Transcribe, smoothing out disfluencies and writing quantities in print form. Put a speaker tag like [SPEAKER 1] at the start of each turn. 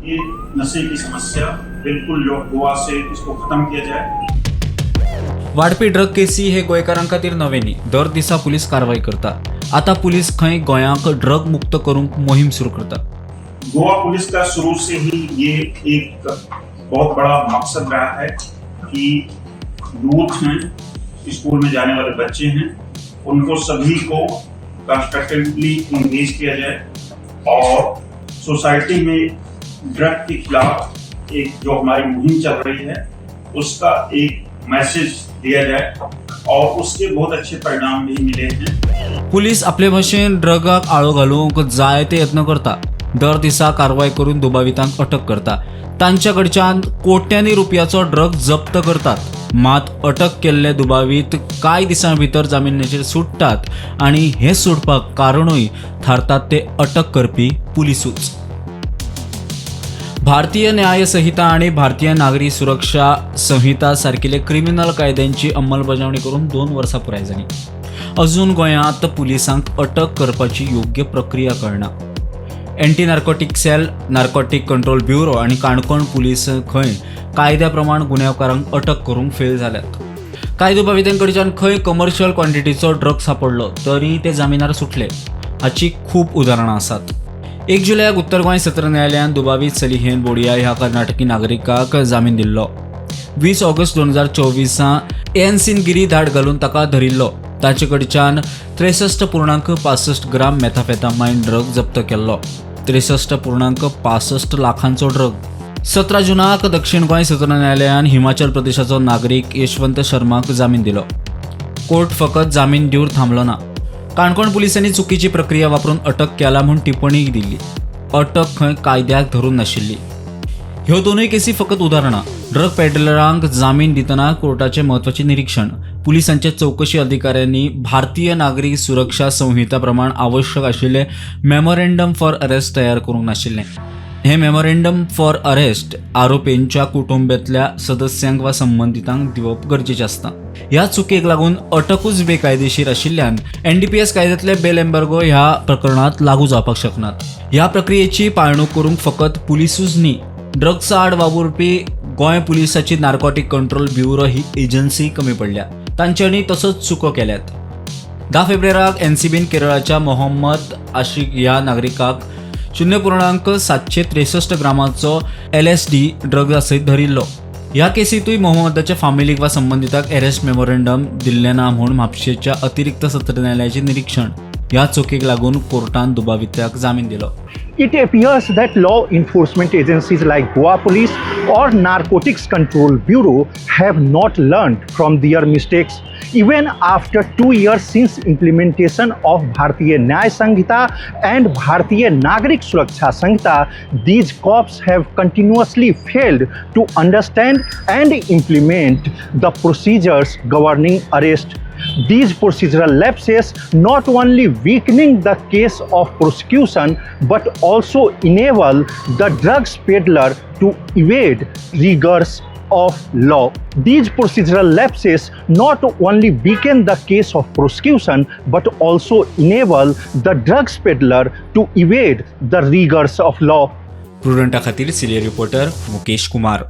[SPEAKER 1] ये नशे की समस्या बिल्कुल जो गोवा से इसको खत्म किया जाए।
[SPEAKER 2] वाडपी ड्रग केसी हे गोंयकारां खातीर नवें न्ही. दर दिसा पुलीस कारवाय करता. आतां पुलीस खंय गोंयांक ड्रग मुक्त करूंक मोहीम सुरू करता.
[SPEAKER 1] गोवा पुलिस का शुरू से ही ये एक बहुत बड़ा मकसद रहा है कि यूथ हैं, स्कूल में जाने वाले बच्चे हैं, उनको सभी को कंस्ट्रक्टिवली इंगेज किया जाए और सोसाइटी में ड्रग के खिलाफ एक जो हमारी मुहिम चल रही है, उसका एक मैसेज दिया जाए और उसके बहुत अच्छे परिणाम भी मिले हैं।
[SPEAKER 2] पुलीस आपले भशेन ड्रगाक आळो घालूंक जायते यत्न करता. दर दिसा कारवाय करून दुबावितांक अटक करता. तांच्या कडच्यान कोट्यांनी रुपयाचो ड्रग जप्त करतात. मात अटक केल्ले दुबावीत कांय दिसां भितर जामिनाचेर सुट्टात आनी हें सोडपाक कारणूय थारतात ते अटक करपी पुलिसूच. भारतीय न्याय संहिता आनी भारतीय नागरी सुरक्षा संहिता सारकिले क्रिमिनल कायद्यांची अंमलबजावणी करून 2 वर्सां पुराय जाली. अजून गोंयांत पुलिसांक अटक करपाची योग्य प्रक्रिया कळना. Anti Narcotic Cell, Narcotic Control Bureau आनी काणकोण पुलीस खंय कायद्या प्रमाण गुन्यांवकारांक अटक करूंक फेल जाल्यात. कांय दुबावितां कडच्यान खंय कमर्शियल क्वॉन्टिटीचो ड्रग सांपडलो तरी ते जामिनार सुटले, हाची खूब उदाहरणां आसात. 1 जुलयाक उत्तर गोंय सत्र न्यायालयान दुबावीत सलिहेन बोडिया ह्या कर्नाटकी नागरिकाक जामीन दिल्लो. 20 ऑगस्ट 2024 एएनसीन गिरी धाड घालून ताका धरिल्लो. ताचे कडच्यान 63.65 ग्राम मेथाफेटामायन ड्रग जप्त केल्लो. 63.65 लाखांचो ड्रग. 17 जुनाक दक्षिण गोंय सत्र न्यायालयान हिमाचल प्रदेशाचो नागरीक यशवंत शर्माक जामीन दिलो. कोर्ट फकत जामीन दिवन थांबलो ना. काणकोण पुलिसांनी चुकीची प्रक्रिया वापरून अटक केला म्हूण टिप्पणी दिल्ली. अटक खंय कायद्याक धरून नाशिल्ली. ह्यो दोनूय केसी फकत उदाहरणां. ड्रग पेडलरांक जामीन दितना कोर्टाचें म्हत्वाचें निरीक्षण. पुलिसांच्या चवकशी अधिकाऱ्यांनी भारतीय नागरी सुरक्षा संहिता प्रमाण आवश्यक आशिल्लें मेमोरेंडम फॉर अरेस्ट तयार करूंक नाशिल्लें. हें मेमोरेंडम फॉर अरेस्ट आरोपींच्या कुटुंबांतल्या सदस्यांक वा संबंदितांक दिवप गरजेचें आसता. ह्या चुकीक लागून अटकूच बेकायदेशीर आशिल्ल्यान एनडीपीएस कायद्यांतले बेल एम्बार्गो ह्या प्रकरणांत लागू जावपाक शकनात. ह्या प्रक्रियेची पाळणूक करूंक फकत पुलिसूच न्ही, ड्रग्सा आड वावुरपी गोंय पुलिसाची नार्कोटीक कंट्रोल ब्युरो ही एजन्सी कमी पडल्या. तांच्यांनी तसोच चुको केल्यात. 10 फेब्रुवाराक एनसीबीन केरळाच्या मोहम्मद आशिक ह्या नागरिकाक 0.763 ग्रामाचो एलएसडी ड्रग्सा सयत धरिल्लो. ह्या केसींतूय मोहम्मदाच्या फामिलीक वा संबंदिताक अरेस्ट मेमोरेंडम दिल्लें ना म्हूण म्हापशेच्या अतिरिक्त सत्र न्यायालयाचें निरीक्षण. ह्या चुकीक लागून कोर्टान दुबाविताक जामीन दिलो.
[SPEAKER 3] It appears that law enforcement agencies like Goa Police or Narcotics Control Bureau have not learned from their mistakes. Even after 2 years since implementation of Bharatiya Nyaya Sanhita and Bharatiya Nagarik Suraksha Sanhita, these cops have continuously failed to understand and implement the procedures governing arrest. These procedural lapses not only weakening the case of prosecution but also enable the drugs peddler to evade rigors of law. These procedural lapses not only weaken the case of prosecution but also enable the drugs peddler to evade the rigors of law.
[SPEAKER 2] प्रुडंटा खातीर senior reporter Mukesh Kumar.